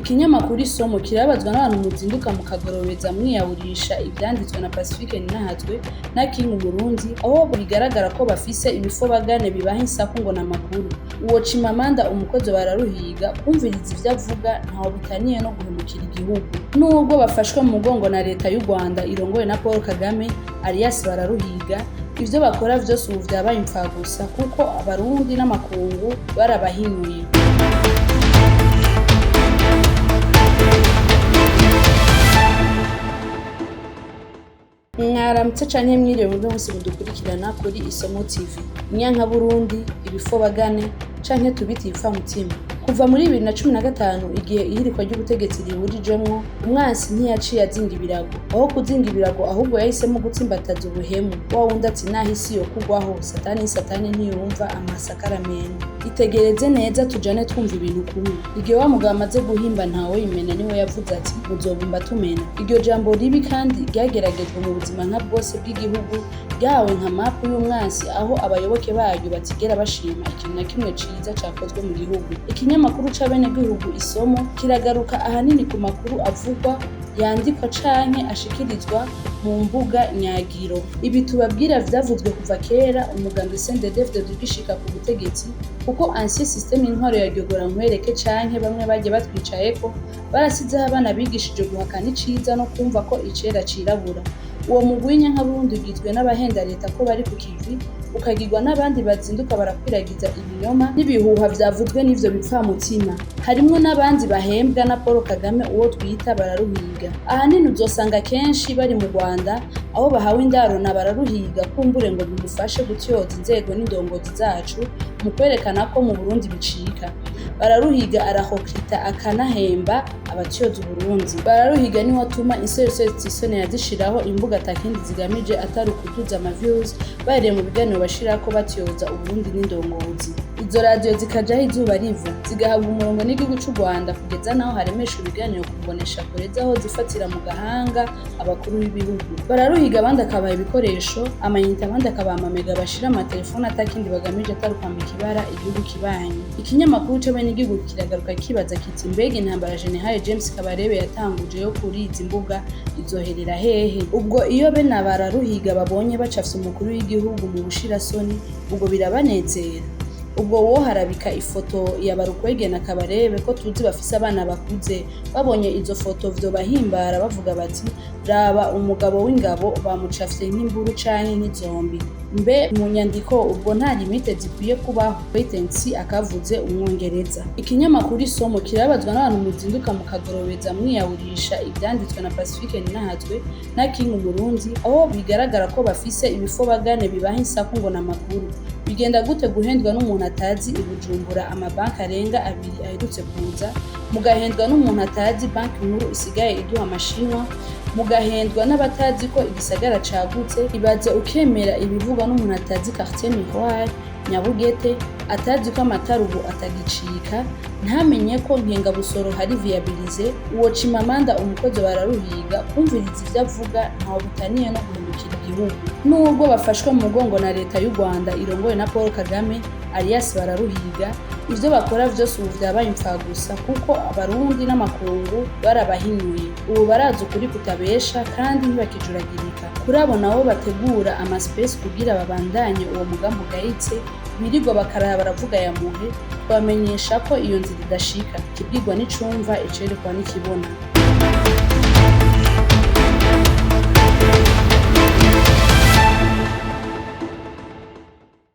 Ikinyamakuru Isomo kirabazwa n'abantu muzinduka mukagorobeza mwiyawurisha ivyanditswe na Pacifique Nininahazwe na King Umurundi, aho bigaragara ko bafise ibifobagane bibaha insaku ngo n'amakuru. Uwo Chimamanda umukozi bararuhiga, kumviriza ivyo avuga ntaho bitaniye no guhemukira igihugu. Nubwo bafashwe mu mugongo na leta y'u Rwanda irongowe na Paul Kagame alias Bararuhiga, ivyo bakora vyose ubu vyabaye impfagusa kuko Abarundi n'amakungu barabahinyuye. Mwaramutse canke mwiriwe mwebwe mwese mudukurikirana kuri Isomo TV. Inyankaburundi, ibifobagane canke tubite ibipfamutima. Kuva muri 2015 igihe ihirikwa ry'ubutegetsi riburijemwo, umwansi ntiyaciye azinga ibirago. Aho kuzinga ibirago ahubwo yahisemo gutsimbataza ubuhemu. Wa wundi ati naho isi yokugwaho, satani satani ntiyumva amasakaramentu. Itegereze neza tujane twumva ibintu kumwe. Igihe wa mugabo amaze guhimba ntawe yimena niwe yavuze ati muzobumba tumena. Iryo jambo ribi kandi ryageragejwe mu buzima nka bwose bw'igihugu, ryahawe nka mapu y'umwansi aho abayoboke baryo batigera bashima ikintu na kimwe ciza cakozwe mu gihugu. Ikinyamakuru c'abenegihugu Isomo kiragaruka ahanini ku makuru avugwa, yandikwa canke ashikirizwa mu mbuga nyagiro. Ibi tubabwira vyavuzwe kuva kera umugambi CNDD-FDD ugishika ku butegetsi, kuko ancien système y'intwaro ya Ryogorankwereke canke bamwe bagiye batwicayeko barasizeho abana bigishije guhakana iciza no kumva ko icera cirabura. Uwo mugwi w'inyankaburundi ugizwe n'abahenda leta ko bari ku kivi, ukagirwa n'abandi bazinduka barakwiragiza ibinyoma n'ibihuha vyavuzwe n'ivyo bipfamutima. Harimwo n'abandi bahembwa na Paul Kagame uwo twita Bararuhiga. Ahanini uzosanga kenshi bari mu Rwanda aho bahawe indaro na Bararuhiga kumbure ngo bimufashe gutyoza inzego n'indongozi zacu mu kwerekana ko mu Burundi bicika. Bararuhiga arahokita akanahemba abatyoza Uburundi. Bararuhiga niwe atuma insoresore zitisonera zishiraho imbuga atakindi zigamije atari ukuduza ama views bahereye mu biganiro bashirako batyoza Uburundi n'indongozi. Izo radiyo zikajaho izuba riva, zigahabwa umurongo n'igihugu c'u Rwanda kugeza naho haremeshwa ibiganiro ku mboneshakure z'aho zifatira mu gahanga abakuru b'ibihugu. Bararuhiga abandi akabaha ibikoresho, amayinite abandi akabaha amamega bashira amatelefone atakindi bagamije atari ukwambika ibara igihugu kibanyi. Ikinyamakuru c'abenegihugu kiragaruka kibaza kiti mbega intambara General James Kabarebe yatanguje yo kuri izi mbuga izoherera hehe? Ubwo iyo bene Bararuhiga babonye bacafye umukuru w'igihugu mu bushirasoni, ubwo birabanezera. Ubwo woharabika ifoto ya Barukwege na Kabarebe ko tuzi bafise abana bakuze, babonye izo foto vyobahimbara bavuga bati raba umugabo w'ingabo bamucafye nk'imburu canke nk'izombi. Mbe mu nyandiko ubwo nta limite zikwiye kubaho? Wait and see akavuze umwongereza. Ikinyamakuru Isomo kirabazwa n'abantu muzinduka mukagorobeza mwiyawurisha ivyanditswe na Pacifique Nininahazwe na King Umurundi, aho bigaragara ko bafise ibifobagane bibaha insaku ngo n'amakuru. Bigenda gute guhendwa n'umuntu atazi i Bujumbura amabanki arenga abiri aherutse kuza, mugahendwa n'umuntu atazi banki nkuru isigaye iduha amashinwa, mugahendwa n'abatazi ko igisagara cagutse? Ibaze ukemera ibivugwa n'umuntu atazi quartier Miroir, Nyabugete, atazi ko amatara ubu atagicika, ntamenye ko Nkengabusoro hari viabilize. Uwo Chimamanda umukozi Bararuhiga, kumviriza ivyo avuga ntaho bitaniye no guhemukira igihugu. Nubwo bafashwe mu mugongo na leta y'u Rwanda irongowe na Paul Kagame alias Bararuhiga, ivyo bakora vyose ubu vyabaye impfagusa kuko Abarundi n'amakungu barabahinyuye. Ubu barazi ukuri kutabesha kandi ntibakijuragirika. Kuri abo nabo bategura ama space kugira babandanye uwo mugambi ugayitse, birirwa bakaraba baravuga ya muhe, twamenyesha ko iyo nzira idashika. Ikibwirwa n'icumva, icerekwa n'ikibona.